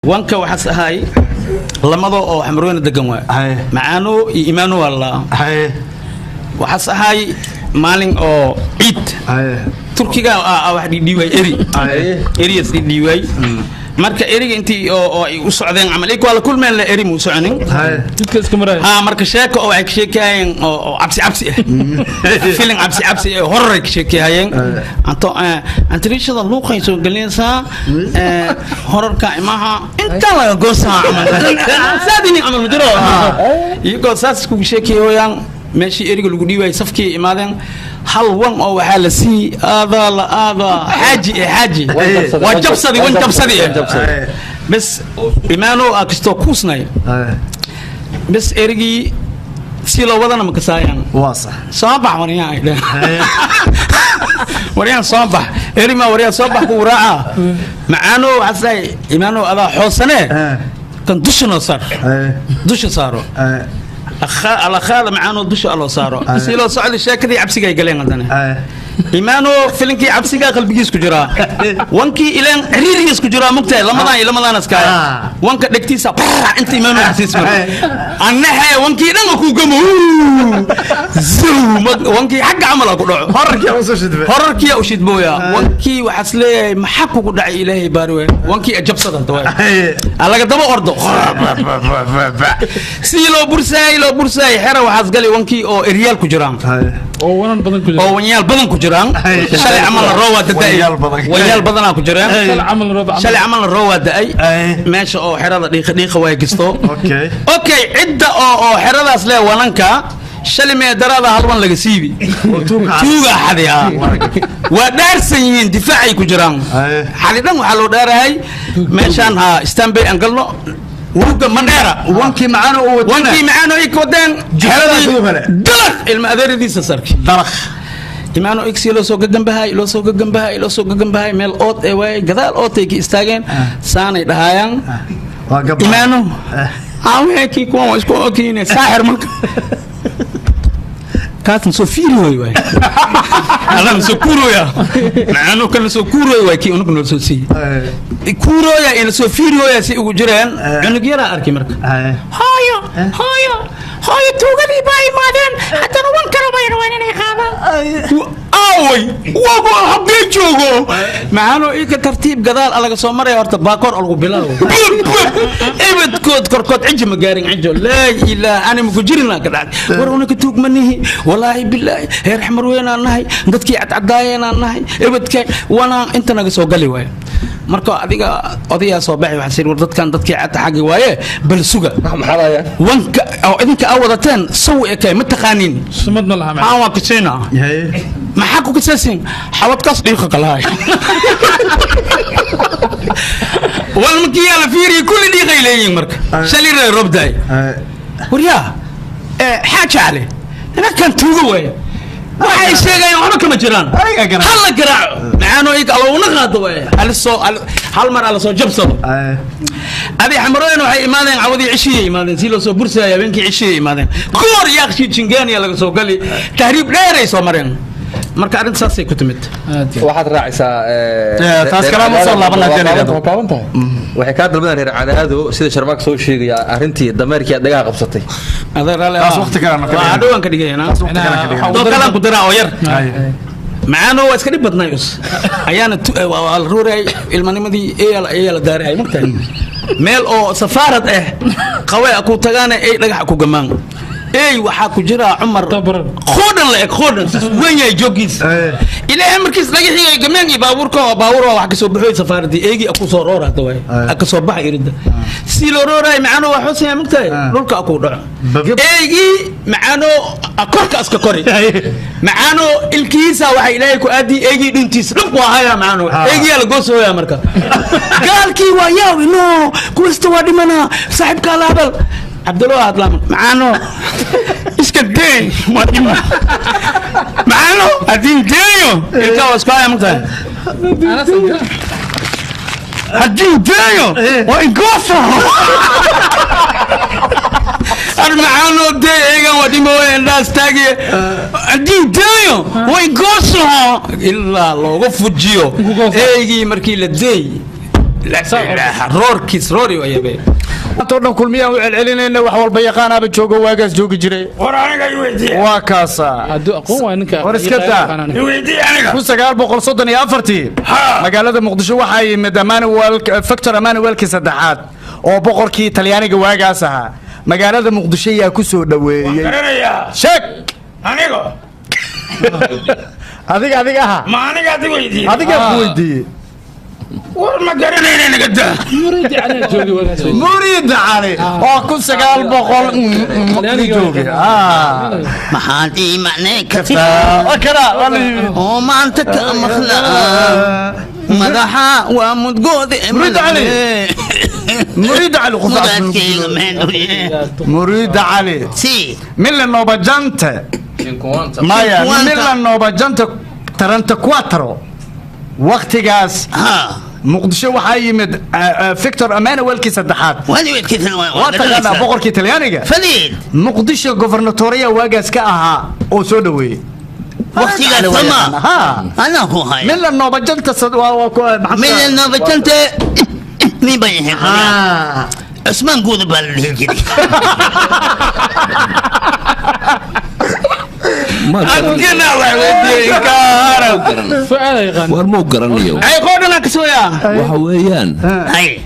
Wanka waxaas ahay lamado oo Xamrooyna degan waay. Macaano iyo Imaano waa la waxaas ahay maalin oo ciid Turkiga wax dhidhiiway, eri eriyas dhidhiiway. Marka eriga intii oo ay u socdeen camal ik waa la kulmeen, la eri muu soconin. Jidka iska maraya. Ha, marka sheeko oo waxay ka sheekayeen oo cabsi cabsi ah, filin cabsi cabsi ah, horror ay ka sheekayeen. Anto antirishada luuqay soo gelinaysaa horrorka imaha inta laga goosaa camal saadini camal ma jiro. Iyagoo saas iskugu sheekayooyaan meeshii eriga lagu dhiibayay, safkii imaadeen, hal wan oo waxaa la sii aadaa la aadaa xaaji eh, xaaji waa jabsadi, wan jabsadi eh. Bes Imaano aa kastoo kuusnay, bes erigii si loo wadana ma kasaayaan. Waa sax. Soo bax wariyaan, ay dheheen, waryaan soo bax, erima waryaan soo bax ku raaca. Macaano waxaas dhahay, Imaano adaa xoosanee kan dusha noo saar, dusha saaro alakhaada. Macaano dusha aloo saaro, si loo socday sheekadii cabsiga ay galeen. Haddana Imaano filinkii cabsiga qalbigiis ku jiraa, wankii ileen ciriirigiis ku jiraa, mugtahay lamadaan iyo lamadaan iskaaya wanka dhegtiisa inta Imaano xasiis mar annaxe wankii dhan ku gamo zow, wankii xagga camal ku dhaco. Horarkii usoo shidbay. Horarkii u shidbooya wankii. Waxaas leeyahay, maxaa kugu dhacay? Ilaahay baari waay, wankii jabsada hadda waay alaga daba ordo. Sidii loo bursaayay, loo bursaayay, xera waxaas galay wankii oo eryaal ku jiraan oo wanan badan ku jira, oo wanyaal badan ku jiraan. Shalay camalna roo waa da'ay, wanyaal badanaa ku jireen. Shalay camal roob. Shalay camalna roo waa da'ay meesha oo xerada dhiiqa dhiiqa waay gisto. Okay, cidda oo xeradaas leh wananka shalay mee daraada hal wan laga siibi, tuuga xadi. Ah, waa dhaarsan yihiin, difaacay ku jiraan. Xali dhan waxaa loo dhaarahay meeshaan ha stanbay aan galno wuga Mandheera. Wankii macaano uu watana. Wankii macaano ay wadeen dalaq ilma adeeradiisa sarki dalaq. Imaano igsi loo soo gagambahay, loo soo gagambahay, loo soo gagambahay, meel ood ee waaye gadaal oodtay ka istaageen, saanay dhahaayaan. Waa gabba. Imaano awekii kuwan waa isku okiine saaxir marka kaasna soo fiiri way waay, alana soo kuurooya, macaano kana soo kuurooya waay, kii unug noo soo siiyey kuurooya ina soo fiiriyooya si ugu jireen. Cunug yaraa arkay marka, hooyo, hooyo, hooyo, tuugadii baa imaadeen, haddana wan kale bay rabaan inay qaadaan. Aaway wago haddii joogo macaano ika tartiib gadaal alaga soo maraya, horta baakoor alagu bilaabo ibadkood korkood cijo ma gaarin cijo. Laa ilaah, ani maku jirina ka dhacday war unaka tuug ma nihi, walaahi bilaahi, heer Xamar weynaan nahay, dadkii cadcadaayeenaan nahay, ibadkeen wanaan inta naga soo gali waayo. Marka adiga odayaa soo baxay, waxaa sir war dadkan dadkii cadda xaggi waaye, bal suga wanka oo idinka aa wadateen saw ekay ma taqaaniin. Sumad ma laha. Maxaa waa kasiina? Maxaa ku kasaasin xawadkaas dhiiqa kalahay wal markii la fiiriyo kulli dhiiqay leeyihiin. Marka shalay reer roob daay waryaa xaaja cali, nimankan tuugo waaye, waxay sheegayaan waxba kama jiraan, hal la garaaco macaano ig alowna qaado waaye, alisoo hal mar ala soo jabsado. Adi Xamarooyin waxay imaadeen cawadii cishiyay imaadeen, si loo soo bursaaya habeenkii cishiyay imaadeen, koor Yaaqshi Jingaaniya laga soo gali, tahriib dheeray soo mareen. Marka arrinta saasay ku timid. Waxaad raacaysaa taas kale ma soo laaban lahayd inaad waa kaaban tahay. Waxay kaa dalbadaan reer Cadaado, sida Sharmaak soo sheegaya, arrintii dameerkii aad dhagaha qabsatay. Taas waqti kale aan ka waa dhiganaa. Hadhow aan ka dhigaynaa. Taas waqti kale aan ka dhiganaa. Doo kalaan ku daraa oo yar. Macaano waa iska dhib badnay us ayaana waa la ruurayay ilmanimadii eeyaa la daarayay, mogtahay meel oo safaarad ah qawee ku tagaana ey dhagax ku gamaan. Ey waxaa ku jira Cumar Tabaran. Qoodhan la eg, qoodhan weyn yahay jooggiis. Ilaahay markiis dhagaxii ay gameen iyo baabuurka oo baabuur waa wax kasoo baxoy safaaradii, eegii ku soo roora hadda waay ka soo baxa iridda si loo rooraay. Macaano waa xusaya, mogtahay dhulka ku dhaco eegii macaano korka iska kori, macaano ilkiisa waxa ilaahay ku aadi eegii dhintiisa dhab waa haya macaano eegiyaa la goosooya. Marka gaalkii waa yaawi, no kuwasta waa dhimanaa, saaxiibkaa la hadal Cabdullah hadlaam, macaano iska deey waa dhima, macaano haddii deeyo ilkaa waa isku haya, mogtahay haddii deeyo waa ingooso ar macaano dee eegan waa dhimo indhaas taagiye, haddii deeyo waa ingooso ilaa looga fujiyo eegii markii la deey. Roorkiis roori ayabe. Maanta oo dhan kulmiyaan u celcelinayna, wax walba yaqaanaaba joogo, waagaas joogi jiray. War aniga i weydiiye. Waa kaasa. Hadduu aqoon waay ninka. War iska daa. I weydiiye aniga. 1934-tii magaalada Muqdisho waxaa yimid Emmanuel, Victor Emmanuelkii saddexaad oo boqorkii Talyaaniga waagaas ahaa. Magaalada Muqdisho yaa ku soo dhoweeyey? Garanayaa. Sheeg. Anigo. Adiga, adiga aha. Ma aniga ad i weydiiye? Adigaa ku weydiiyey. War ma garanayna, naga daa. Muriid Cali joogi waagaas. Muriid Cali oo 1900 Talyaaniga joogay. Maxaad ii macnay kartaa? Waa kana, waa la yimid. Oo maanta ka maqlaa madaxa waa mudgoode. Muriid Cali. Muriid Cali qof. Mudaadkayga maxay? Muriid Cali. Si. Millenovecento maya. Cinquanta. 1934 waqtigaas ha Muqdisho waxaa yimid Victor Emmanuelkii saddexaad. Waa taqaanaa, boqorkii Talyaaniga. Faliid. Muqdisho governatoria waagaas ka ahaa oo soo dhaweeyey. Waqtigaas sama. Ha. Anaa ku haya. Millenovecento waa Millenovecento nin bay ahayd. Ha. Cusmaan Guuda baa la dhihi jiray. Adkana wax weydiiye inkaara. Fuaad yaqaan. War mau garanayo. Ay qoodhana kasooyaa. Waxa weeyaan hay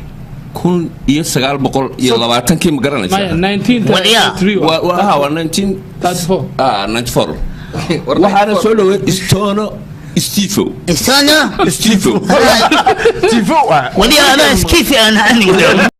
1920-kii, ma maya garanaysaa? 1933. Waa 19 34. 94 waxaana soo dhaweey Stono Stefo. Istana. Stefo. Tifo ah. Wali adaa iskifi aan anigu.